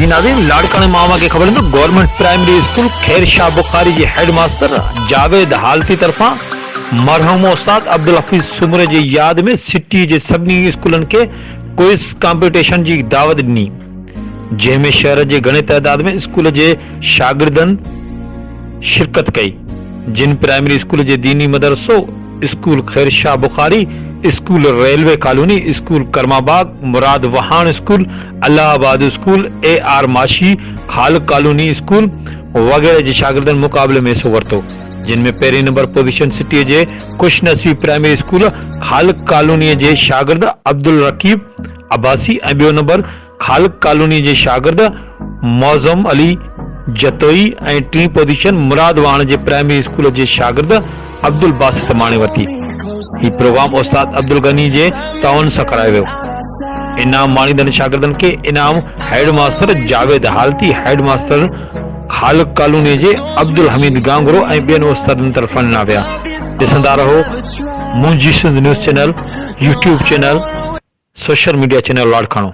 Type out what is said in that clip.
جي ناظرين لاڙڪاڻي مان اوهان کي خبر ڏيندو government primary school Khair Shah Bukhari جي هيڊ ماستر جاويد حالتي طرفان مرحوم استاد عبدالحفيظ سومري جي ياد ۾ سٽي جي سڀني اسڪولن کي ڪوئز ڪامپيٽيشن جي دعوت ڏني جنهن ۾ شهر جي گهڻي تعداد ۾ اسڪول جي شاگردن شرڪت ڪئي جن پرائمري اسڪول جي ديني مدرسو school Khair Shah Bukhari, school railway colony, school Karma Bagh, Murad Wahan school, Allah Abad school, A R Mashi, Khaliq colony school وغيره جي شاگردن مقابلي ۾ حصو ورتو جن ۾ پهرين نمبر پوزيشن سٽيء جي خوش نصيب پرائمري اسڪول خالق ڪالونيء جي شاگرد عبدالرقيب عباسي ۽ ٻيو نمبر خالق ڪالوني جي شاگرد معظم علي جتوئي ۽ ٽين پوزيشن مراد واهڻ جي پرائمري اسڪول جي شاگرد عبدالباسط ماڻي ورتي. هي پروگرام استاد عبدالغني جي تعاون سان ڪرايو ويو. انعام ماڻيندڙ شاگردن کي انعام head master Javed Halti, head master Khaliq colony جي عبدالحميد گانگرو ۽ ٻين استادن طرفان ڏنا ويا. ڏسندا رهو منهنجي Sindh news channel, YouTube channel. Social media channel Larkana.